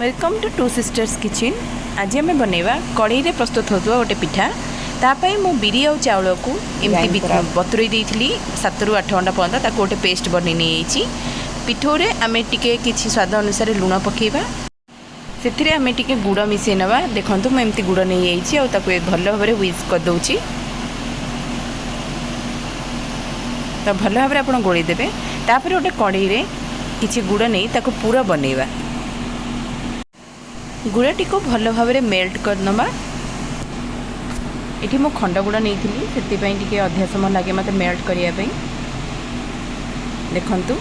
Welcome to Two Sisters Kitchen। ଆଜି ଆମେ ବନେଇବା କଢ଼େଇରେ ପ୍ରସ୍ତୁତ ହେଉଥିବା ଗୋଟେ ପିଠା। ତା ପାଇଁ ମୁଁ ବିରି ଆଉ ଚାଉଳକୁ ଏମିତି ଗ୍ରାଇଣ୍ଡ କରା। ବତୁରେଇ ଦେଇଥିଲି 7ରୁ 8 ଘଣ୍ଟା ପର୍ଯ୍ୟନ୍ତ। ତାକୁ ଗୋଟେ ପେଷ୍ଟ ବନେଇ ନେଇଯାଇଛି। ପିଠଉରେ ଆମେ ଟିକେ କିଛି ସ୍ୱାଦ ଅନୁସାରେ ଲୁଣ ପକାଇବା। ସେଥିରେ ଆମେ ଟିକେ ଗୁଡ଼ ମିଶାଇ ନେବା। ଦେଖନ୍ତୁ, ମୁଁ ଏମିତି ଗୁଡ଼ ନେଇଯାଇଛି ଆଉ ତାକୁ ଭଲ ଭାବରେ ହ୍ୱିସ୍କ କରିଦେଉଛି। ତ ଭଲ ଭାବରେ ଆପଣ ଗୋଳେଇ ଦେବେ। ତାପରେ ଗୋଟେ କଢ଼େଇରେ କିଛି ଗୁଡ଼ ନେଇ ତାକୁ ପୁର ବନେଇବା। ଗୁଡ଼ଟିକୁ ଭଲ ଭାବରେ ମେଲ୍ଟ କରିନେବା। ଏଠି ମୁଁ ଖଣ୍ଡ ଗୁଡ଼ ନେଇଥିଲି, ସେଥିପାଇଁ ଟିକେ ଅଧିକ ସମୟ ଲାଗେ ମୋତେ ମେଲ୍ଟ କରିବା ପାଇଁ। ଦେଖନ୍ତୁ,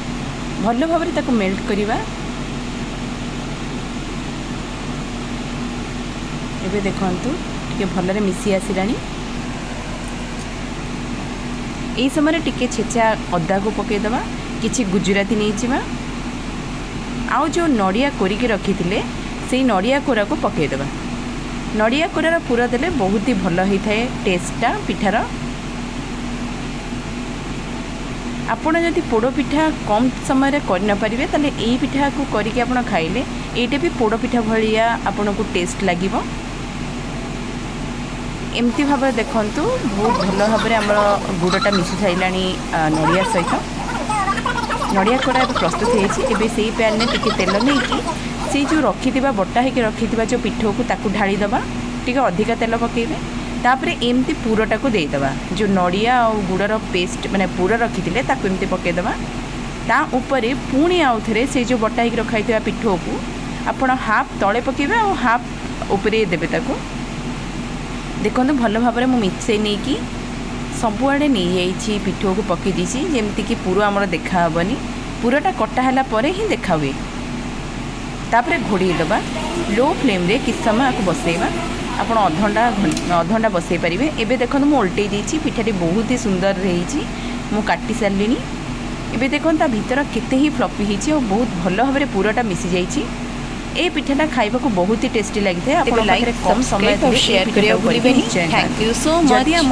ଭଲ ଭାବରେ ତାକୁ ମେଲ୍ଟ କରିବା। ଏବେ ଦେଖନ୍ତୁ, ଟିକେ ଭଲରେ ମିଶି ଆସିଲାଣି। ଏହି ସମୟରେ ଟିକେ ଛେଚା ଅଦାକୁ ପକାଇଦେବା, କିଛି ଗୁଜୁରାତି ନେଇଯିବା ଆଉ ଯେଉଁ ନଡ଼ିଆ କୋରିକି ରଖିଥିଲେ, ସେଇ ନଡ଼ିଆ କୋରାକୁ ପକାଇଦେବା। ନଡ଼ିଆ କୋରାର ପୁର ଦେଲେ ବହୁତ ହି ଭଲ ହେଇଥାଏ ଟେଷ୍ଟଟା ପିଠାର। ଆପଣ ଯଦି ପୋଡ଼ ପିଠା କମ୍ ସମୟରେ କରିନପାରିବେ, ତାହେଲେ ଏଇ ପିଠାକୁ କରିକି ଆପଣ ଖାଇଲେ ଏଇଟା ବି ପୋଡ଼ ପିଠା ଭଳିଆ ଆପଣଙ୍କୁ ଟେଷ୍ଟ ଲାଗିବ। ଏମିତି ଭାବରେ ଦେଖନ୍ତୁ, ବହୁତ ଭଲ ଭାବରେ ଆମର ଗୁଡ଼ଟା ମିଶି ସାରିଲାଣି ନଡ଼ିଆ ସହିତ। ନଡ଼ିଆ କୋରା ଏବେ ପ୍ରସ୍ତୁତ ହେଇଛି। ଏବେ ସେଇ ପ୍ୟାନ୍ରେ ଟିକେ ତେଲ ନେଇକି ସେଇ ଯେଉଁ ରଖିଥିବା, ବଟା ହେଇକି ରଖିଥିବା ଯେଉଁ ପିଠଉକୁ ତାକୁ ଢାଳିଦେବା। ଟିକେ ଅଧିକା ତେଲ ପକାଇବେ। ତାପରେ ଏମିତି ପୁରଟାକୁ ଦେଇଦେବା। ଯେଉଁ ନଡ଼ିଆ ଆଉ ଗୁଡ଼ର ପେଷ୍ଟ, ମାନେ ପୁର ରଖିଥିଲେ, ତାକୁ ଏମିତି ପକାଇଦେବା। ତା ଉପରେ ପୁଣି ଆଉ ଥରେ ସେଇ ଯେଉଁ ବଟା ହେଇକି ରଖା ହେଇଥିବା ପିଠଉକୁ ଆପଣ ହାଫ୍ ତଳେ ପକାଇବେ ଆଉ ହାଫ୍ ଉପରେ ଦେବେ ତାକୁ। ଦେଖନ୍ତୁ, ଭଲ ଭାବରେ ମୁଁ ମିଶାଇ ନେଇକି ସବୁଆଡ଼େ ନେଇଯାଇଛି, ପିଠଉକୁ ପକାଇ ଦେଇଛି, ଯେମିତିକି ପୁର ଆମର ଦେଖା ହେବନି। ପୁରଟା କଟା ହେଲା ପରେ ହିଁ ଦେଖା ହୁଏ। ତାପରେ ଘୋଡ଼େଇ ଦେବା। ଲୋ ଫ୍ଲେମ୍ରେ କିଛି ସମୟ ଆକୁ ବସେଇବା। ଆପଣ ଅଧଘଣ୍ଟା, ଅଧଘଣ୍ଟା ବସେଇ ପାରିବେ। ଏବେ ଦେଖନ୍ତୁ, ମୁଁ ଓଲଟେଇ ଦେଇଛି। ପିଠାଟି ବହୁତ ହି ସୁନ୍ଦର ହେଇଛି। ମୁଁ କାଟି ସାରିଲିଣି। ଏବେ ଦେଖନ୍ତୁ, ତା ଭିତର କେତେ ହିଁ ଫ୍ଲଫି ହେଇଛି ଆଉ ବହୁତ ଭଲ ଭାବରେ ପୁରଟା ମିଶି ଯାଇଛି। ଏଇ ପିଠାଟା ଖାଇବାକୁ ବହୁତ ହି ଟେଷ୍ଟି ଲାଗିଥାଏ। ତେବେ ଆପଣଙ୍କ ଲାଇକ୍, ପାଖରେ କମ୍ ସମୟ ସବସ୍କ୍ରାଇବ୍ ଆଉ ଥିଲେ ଏଇ ସେୟାର ପିଠାଟାକୁ କରିବାକୁ କରିକି ଭୁଲିବେନି। ନିଶ୍ଚୟ thank ଖାଆନ୍ତୁ। You so ଯଦି ମଚ୍। ଆମ